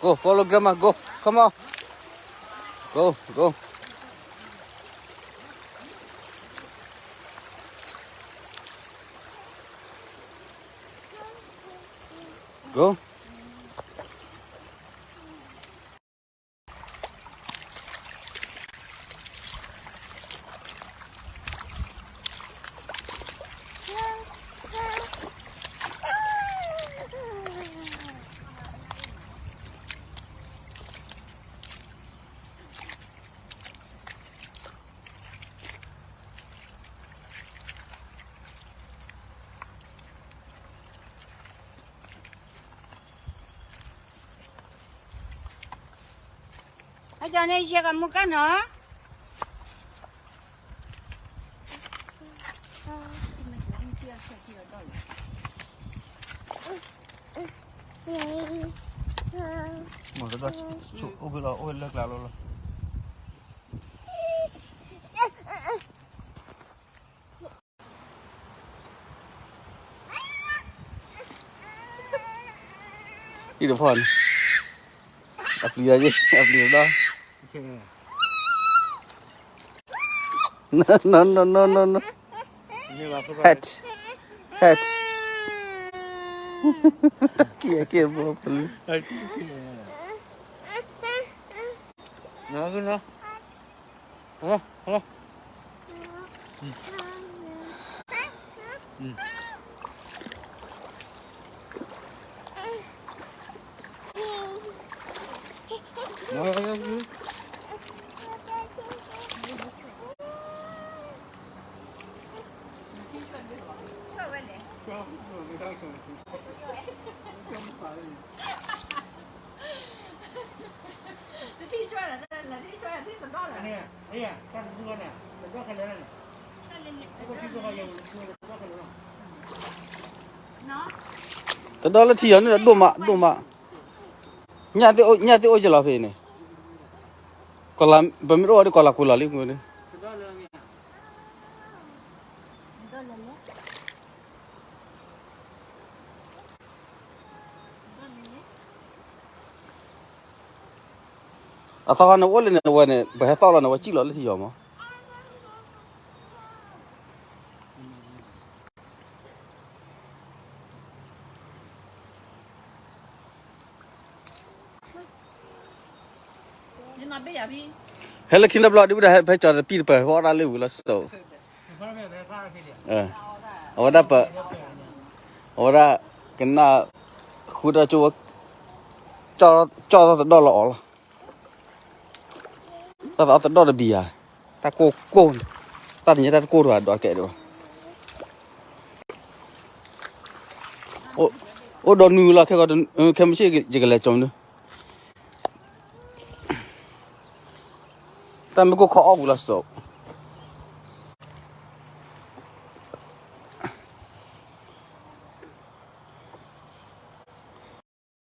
Go, follow grandma, go. Come on. Go, go. Go. Ake ne share ကမူကနီၤ. မ့ၢ်တဒၢ အိၣ်ဖဲလီၤ အိၣ်ဖဲလၢကျါလီၤလီၤ. အံၤတဖီန့ၣ် အပျံၤယဲ အပျံၤတဘျီ. No, no, no, no, no, no. Hat. Hat. က့ၤက့ၤဘိဖလံ. တဒီလၢထံယီၤန့ၣ်ဒီးဒိၣ်မး ဒိၣ်မး, ညၣ်သ့ၣ်အိၣ်ကလီၤဖဲအံၤန့ၣ်, ပမ့ၢ်တအိၣ်ဒီးကီၤလၤကွံာ်လီၤလံ. အသီခါန့ၣ်အိၣ်လၢန့ၣ်ဝဲန့ၣ် ပဟဲသီၣ်လီၤန့ၣ် ဝဲစံၣ်လီၤလၢထံယီၤမး. ဟဲလၢခံတဘျီ ဒ်ဝဲဒၣ် ဟဲဖဲကၠီၤတပံၢ်တပၢၢ် ဖဲအီၣ်ဒၣ်လၢဝံၤလီၤစိၤ, အဝဲဒၣ်ပ, အဝဲဒၣ် ကနၣ် ဃုတၢ်ကၠိဝဲ, ကၠီၣ်သီၣ်တဒီၣ်လီၤအီၤလီၤ. တၢ်သီၣ်တဒီၣ်တဘံၣ်ဧါ, တၢ်ကိၢ်ကိၢ်, တၢ်တညဲတၢ်တကိၢ်တဘၣ် ဒီးကဲဒိၣ်ဘၣ်. အိၣ်ဒီးနွံလီၤ ခဲကီး, ခဲမုၢ်ဆ့ၣ်ယကလဲၤကၠီၤနုၤ, တၢ်မ့ၢ်ကိၢ်ခီအီၣ်ဝံၤလီၤစိၤ.